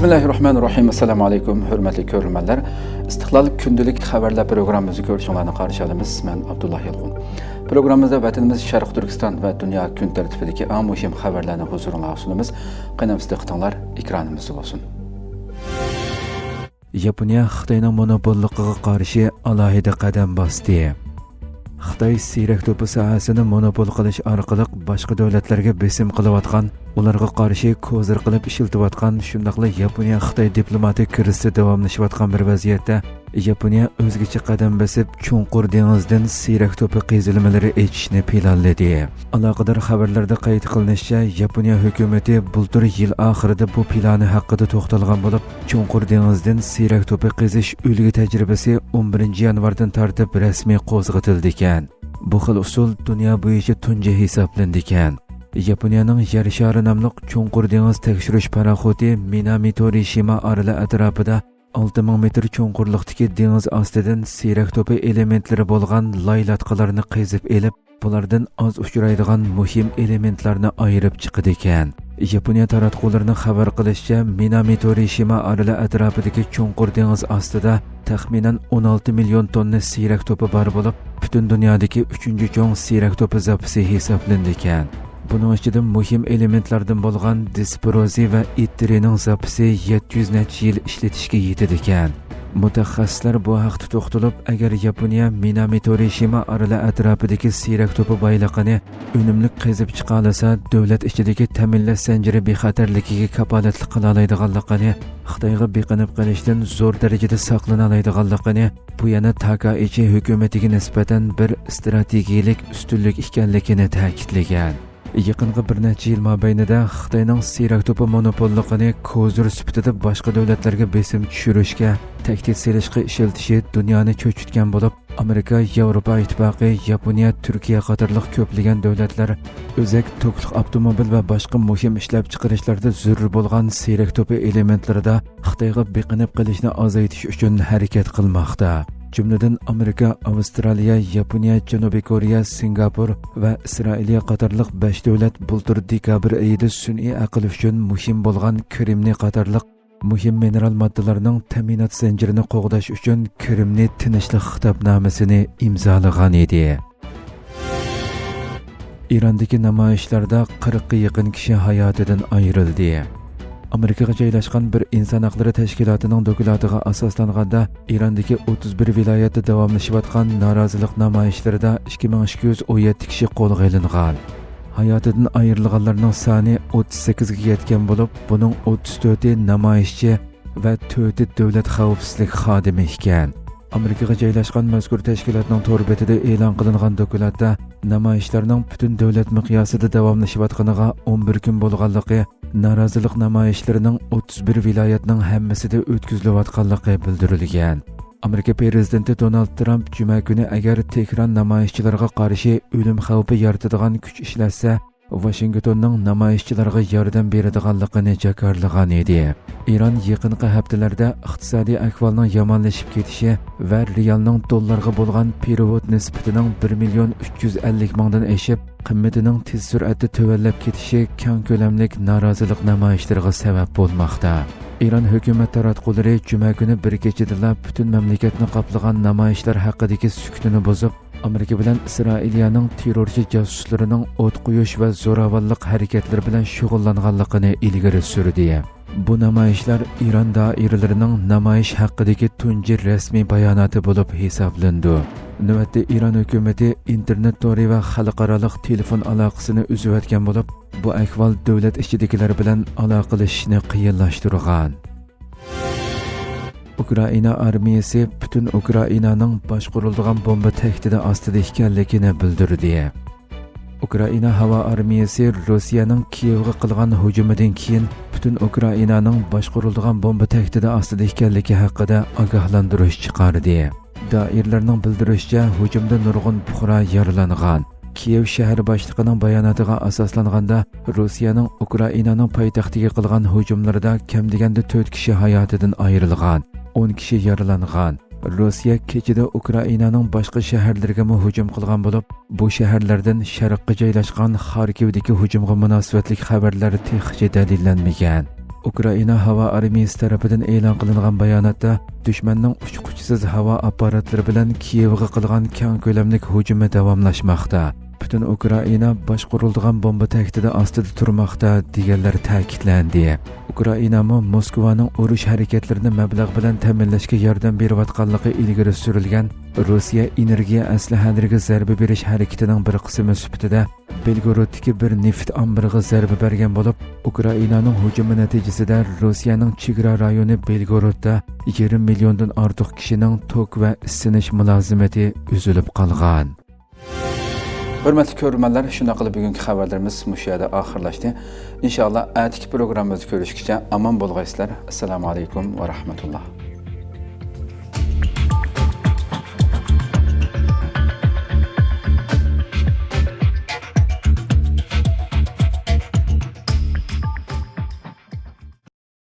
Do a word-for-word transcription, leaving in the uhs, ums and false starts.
بىسمىللاھىررەھمانىررەھىم. ئەسسالامۇ ئەلەيكۇم، ھۆرمەتلىك كۆرۈرمەنلەر. ئىستىقلال كۈندىلىك خەۋەرلەر پروگراممىمىزنى كۆرۈشۈڭلارنى قارشى ئالىمىز. مەن ئابدۇللا يالقۇن. پروگراممىمىزدا ۋەتىنىمىز شەرقىي تۈركىستان ۋە دۇنيا كۈن تەرتىپىدىكى ئەڭ مۇھىم خەۋەرلەرنى ھۇزۇرۇڭلارغا سۇنىمىز. قېنى، دىققىتىڭلار ئېكرانىمىزدا بولسۇن. ياپونىيە خىتاينىڭ مونوپوللۇقىغا قارشى ئالاھىدە قەدەم باستى. خىتاي سىيرەك توپى ساھەسىنى مونوپول قىلىش ئارقىلىق باشقا دۆلەتلەرگە بېسىم قىلىۋاتقان، ئۇلارغا قارشى كوزىر قىلىپ ئىشلىتىۋاتقان، شۇنداقلا ياپونىيە خىتاي دىپلوماتىك كىرىزىسى داۋاملىشىۋاتقان بىر ۋەزىيەتتە، ياپونىيە ئۆزگىچە قەدەم بېسىپ، چوڭقۇر دېڭىزدىن سىيرەك توپى قېزىلمىلىرى ئېچىشنى پىلانلىدى. ئالاقىدار خەۋەرلەردە قەيت قىلىنىشىچە، ياپونىيە ھۆكۈمىتى بۇلتۇر يىل ئاخىرىدا بۇ پىلانى ھەققىدە توختالغان بولۇپ، چوڭقۇر دېڭىزدىن سىيرەك توپى قېزىش ئۈلگە تەجرىبىسى ئون بىرىنچى يانۋاردىن تارتىپ رەسمىي قوزغىتىلىدىكەن. بۇ خىل ئۇسۇل دۇنيا بويىچە تۇنجى ھېسابلىنىدىكەن. ياپونىيەنىڭ يەر شارى ناملىق چوڭقۇر دېڭىز تەكشۈرۈش پاراخوتى مىنامىتورىشىما ئارىلى ئەتراپىدا ئالتە مىڭ مېتىر چوڭقۇرلۇقتىكى دېڭىز ئاستىدىن سىيرەك توپى ئېلېمېنتلىرى بولغان لاي لاتقىلارنى قېزىپ ئېلىپ، بۇلاردىن ئاز ئۇچرايدىغان مۇھىم ئېلېمېنتلارنى ئايرىپ چىقىدىكەن. ياپونىيە تاراتقۇلىرىنىڭ خەۋەر قىلىشىچە، مىنامىتورىشىما ئارىلى ئەتراپىدىكى چوڭقۇر دېڭىز ئاستىدا تەخمىنەن ئون ئالتە مىليون توننا سىيرەك توپى بار بولۇپ، پۈتۈن دۇنيادىكى ئۈچىنچى چوڭ سىيرەك توپى زاپىسى ھېسابلىنىدىكەن. بۇنىڭ ئىچىدە مۇھىم ئېلېمېنتلاردىن بولغان دىسپروزى ۋە ئىتتېرىينىڭ زاپىسى يەتتە يۈز نەچچە يىل ئىشلىتىشكە يېتىدىكەن. مۇتەخەسسىسلەر بۇ ھەقتە توختىلىپ، ئەگەر ياپونىيە مىنامىتورىشىما ئارىلى ئەتراپىدىكى سىيرەك توپى بايلىقىنى ئۈنۈملۈك قېزىپ چىقالىسا، دۆلەت ئىچىدىكى تەمىنلەش زەنجىرى بىخەتەرلىكىگە كاپالەتلىك قىلالايدىغانلىقىنى، خىتايغا بېقىنىپ قېلىشتىن زور دەرىجىدە ساقلىنالايدىغانلىقىنى، بۇ يەنە تاكائىچى ھۆكۈمىتىگە نىسبەتەن بىر ئىستراتېگىيەلىك ئۈستۈنلۈك ئىكەنلىكىنى تەكىتلىگەن. يېقىنقى بىر نەچچە يىل مابەينىدە خىتاينىڭ سىيرەك توپى مونوپوللۇقىنى كوزىر سۈپىتىدە باشقا دۆلەتلەرگە بېسىم چۈشۈرۈشكە، تەھدىت سېلىشقا ئىشلىتىشى دۇنيانى چۆچۈتكەن بولۇپ، ئامېرىكا، ياۋروپا ئىتتىپاقى، ياپونىيە، تۈركىيە قاتارلىق كۆپلىگەن دۆلەتلەر ئۆزەك، توكلۇق ئاپتوموبىل ۋە باشقا مۇھىم ئىشلەپچىقىرىشلاردا زۆرۈر بولغان سىيرەك توپى ئېلېمېنتلىرىدا خىتايغا بېقىنىپ قېلىشنى ئازايتىش ئۈچۈن ھەرىكەت قىلماقتا. جۈملىدىن ئامېرىكا، ئاۋسترالىيە، ياپونىيە، جەنۇبىي كورېيە، سىنگاپور ۋە ئىسرائىلىيە قاتارلىق بەش دۆلەت بۇلتۇر دېكابىر ئېيىدا سۈنئىي ئەقىل ئۈچۈن مۇھىم بولغان كرېمنىي قاتارلىق مۇھىم مىنېرال ماددىلارنىڭ تەمىنات زەنجىرىنى قوغداش ئۈچۈن كرېمنىي تىنچلىق خىتابنامىسىنى ئىمزالىغان ئىدى. ئىراندىكى نامايىشلاردا قىرىققا يېقىن كىشى ھاياتىدىن ئايرىلدى. ئامېرىكىغا جايلاشقان بىر ئىنسان ھەقلىرى تەشكىلاتىنىڭ دوكلاتىغا ئاساسلانغاندا، ئىراندىكى ئوتتۇز بىر ۋىلايەتتە داۋاملىشىۋاتقان نارازىلىق نامايىشلىرىدا ئىككى مىڭ ئىككى يۈز ئون يەتتە كىشى قولغا ئېلىنغان. ھاياتىدىن ئايرىلغانلارنىڭ سانى ئوتتۇز سەككىزگە يەتكەن بولۇپ، بۇنىڭ ئوتتۇز تۆتى نامايىشچى ۋە تۆتى دۆلەت خەۋپسىزلىك خادىمى ئىكەن. ئامېرىكىغا جايلاشقان مەزكۇر تەشكىلاتنىڭ تور بېتىدە ئېلان قىلىنغان دوكلاتتا، نامايىشلارنىڭ پۈتۈن دۆلەت مىقياسىدا داۋاملىشىۋاتقىنىغا ئون بىر كۈن بولغانلىقى، نارازىلىق نامايىشلىرىنىڭ ئوتتۇز بىر ۋىلايەتنىڭ ھەممىسىدە ئۆتكۈزۈلۈۋاتقانلىقى بىلدۈرۈلگەن. ئامېرىكا پىرېزىدېنتى دونالد ترامپ جۈمە كۈنى ئەگەر تېھران نامايىشچىلارغا قارشى ئۆلۈم خەۋپى يارىتىدىغان كۈچ ئىشلەتسە، ۋاشىنگتوننىڭ نامايىشچىلارغا ياردەم بېرىدىغانلىقىنى جاكارلىغان ئىدى. ئىران يېقىنقى ھەپتىلەردە ئىقتىسادىي ئەھۋالنىڭ يامانلىشىپ كېتىشى ۋە رېئالنىڭ دوللارغا بولغان پېرېۋوت نىسبىتىنىڭ بىر مىليون ئۈچ يۈز ئەللىك مىڭدىن ئېشىپ، قىممىتىنىڭ تېز سۈرئەتتە تۆۋەنلەپ كېتىشى كەڭ كۆلەملىك نارازىلىق نامايىشلىرىغا سەۋەب بولماقتا. ئىران ھۆكۈمەت تاراتقۇلىرى جۈمە كۈنى بىر كېچىدىلا پۈتۈن مەملىكەتنى قاپلىغان نامايىشلار ھەققىدىكى سۈكۈتىنى بۇزۇپ، ئامېرىكا بىلەن ئىسرائىلىيەنىڭ تېررورچى جاسۇسلىرىنىڭ ئوت قويۇش ۋە زوراۋانلىق ھەرىكەتلىرى بىلەن شۇغۇللانغانلىقىنى ئىلگىرى سۈردى. بۇ نامايىشلار ئىران دائىرىلىرىنىڭ نامايىش ھەققىدىكى تۇنجى رەسمىي باياناتى بولۇپ ھېسابلىنىدۇ. نۆۋەتتە ئىران ھۆكۈمىتى ئىنتېرنېت تورى ۋە خەلقئارالىق تېلېفون ئالاقىسىنى ئۈزۈۋەتكەن بولۇپ، بۇ ئەھۋال دۆلەت ئىچىدىكىلەر بىلەن ئالاقىلىشىشنى قىيىنلاشتۇرغان. ئۇكرائىنا ئارمىيىسى پۈتۈن ئۇكرائىنانىڭ باشقۇرۇلىدىغان بومبا تەھدىتى ئاستىدا ئىكەنلىكىنى بىلدۈردى. ئۇكرائىنا ھاۋا ئارمىيىسى روسىيەنىڭ كىيېۋغا قىلغان ھۇجۇمىدىن كېيىن پۈتۈن ئۇكرائىنانىڭ باشقۇرۇلىدىغان بومبا تەھدىتى ئاستىدا ئىكەنلىكى ھەققىدە ئاگاھلاندۇرۇش چىقاردى. دائىرىلەرنىڭ بىلدۈرۈشىچە، ھۇجۇمدا نۇرغۇن پۇقرا يارىلانغان. كىيېۋ شەھەر باشلىقىنىڭ باياناتىغا ئاساسلانغاندا، روسىيەنىڭ ئۇكرائىنانىڭ پايتەختىگە قىلغان ھۇجۇملىرىدا كەم دېگەندە تۆت كىشى ھاياتىدىن ئايرىلغان، ئون كىشى يارىلانغان. روسىيە كېچىدە ئۇكرائىنانىڭ باشقا شەھەرلىرىگىمۇ ھۇجۇم قىلغان بولۇپ، بۇ شەھەرلەردىن شەرققە جايلاشقان خاركىۋدىكى ھۇجۇمغا مۇناسىۋەتلىك خەۋەرلەر تېخىچە دەلىللەنمىگەن. ئۇكرائىنا ھاۋا ئارمىيىسى تەرىپىدىن ئېلان قىلىنغان باياناتتا، دۈشمەننىڭ ئۇچقۇچىسىز ھاۋا ئاپپاراتلىرى بىلەن كىيېۋغا قىلغان كەڭ كۆلەملىك ھۇجۇمى داۋاملاشماقتا. پۈتۈن ئۇكرائىنا باشقۇرۇلىدىغان بومبا تەھدىتى ئاستىدا تۇرماقتا، دېگەنلەر تەكىتلەندى. ئۇكرائىنامۇ موسكۋانىڭ ئۇرۇش ھەرىكەتلىرىنى مەبلەغ بىلەن تەمىنلەشكە ياردەم بېرىۋاتقانلىقى ئىلگىرى سۈرۈلگەن روسىيە ئېنېرگىيە ئەسلىھەلىرىگە زەربە بېرىش ھەرىكىتىنىڭ بىر قىسمى سۈپىتىدە بېلگورودتىكى بىر نېفىت ئامبىرىغا زەربە بەرگەن بولۇپ، ئۇكرائىنانىڭ ھۇجۇمى نەتىجىسىدە روسىيەنىڭ چېگرا رايونى بېلگورودتا يېرىم مىليوندىن ئارتۇق كىشىنىڭ توك ۋە ئىسسىنىش مۇلازىمىتى ئۈزۈلۈپ قالغان. ھۆرمەتلىك كۆرۈرمەنلەر، شۇنداق قىلىپ بۈگۈنكى خەۋەرلىرىمىز مۇشۇ يەردە ئاخىرلاشتى. ئىنشائاللا، ئەتىكى پروگراممىمىزدا كۆرۈشكىچە ئامان بولغايسىلەر. ئەسسالامۇ ئەلەيكۇم ۋە رەھمەتۇللا.